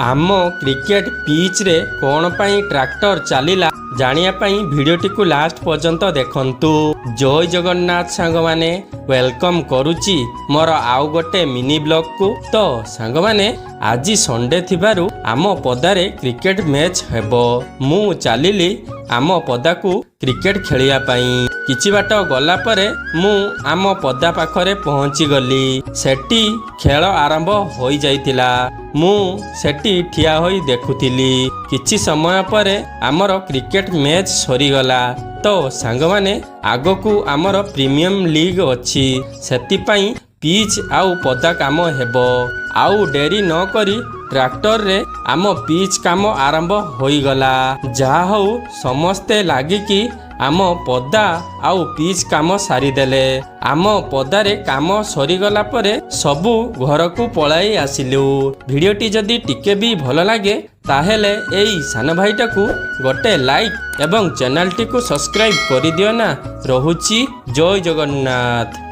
ଆମ କ୍ରିକେଟ ପିଚ୍ରେ କ'ଣ ପାଇଁ ଟ୍ରାକ୍ଟର ଚାଲିଲା, ଜାଣିବା ପାଇଁ ଭିଡ଼ିଓଟିକୁ ଲାଷ୍ଟ ପର୍ଯ୍ୟନ୍ତ ଦେଖନ୍ତୁ। ଜୟ ଜଗନ୍ନାଥ ସାଙ୍ଗମାନେ, welcome କରୁଛି ମୋର ଆଉ ଗୋଟେ ମିନି ବ୍ଲଗକୁ। ତ ସାଙ୍ଗମାନେ, ଆଜି ସଣ୍ଡେ ଥିବାରୁ ଆମ ପଦାରେ କ୍ରିକେଟ ମ୍ୟାଚ୍ ହେବ। ମୁଁ ଚାଲିଲି ଆମ ପଦାକୁ କ୍ରିକେଟ ଖେଳିବା ପାଇଁ। କିଛି ବାଟ ଗଲା ପରେ ମୁଁ ଆମ ପଦା ପାଖରେ ପହଞ୍ଚିଗଲି। ସେଠି ଖେଳ ଆରମ୍ଭ ହୋଇଯାଇଥିଲା। ମୁଁ ସେଠି ଠିଆ ହୋଇ ଦେଖୁଥିଲି। କିଛି ସମୟ ପରେ ଆମର କ୍ରିକେଟ ମ୍ୟାଚ୍ ସରିଗଲା। ତ ସାଙ୍ଗମାନେ, ଆଗକୁ ଆମର ପ୍ରିମିୟର ଲିଗ୍ ଅଛି, ସେଥିପାଇଁ ପିଚ୍ ଆଉ ପଦା କାମ ହେବ। ଆଉ ଡେରି ନ କରି ଟ୍ରାକ୍ଟରରେ ଆମ ପିଚ୍ କାମ ଆରମ୍ଭ ହୋଇଗଲା। ଯାହା ହଉ, ସମସ୍ତେ ଲାଗିକି ଆମ ପଦା ଆଉ ପିଚ୍ କାମ ସାରିଦେଲେ। ଆମ ପଦାରେ କାମ ସରିଗଲା ପରେ ସବୁ ଘରକୁ ପଳାଇ ଆସିଲୁ। ଭିଡ଼ିଓଟି ଯଦି ଟିକେ ବି ଭଲ ଲାଗେ, ତାହେଲେ ଏଇ ସାନ ଭାଇଟାକୁ ଗୋଟେ ଲାଇକ୍ ଏବଂ ଚ୍ୟାନେଲଟିକୁ ସବସ୍କ୍ରାଇବ୍ କରିଦିଅ ନା। ରହୁଛି, ଜୟ ଜଗନ୍ନାଥ।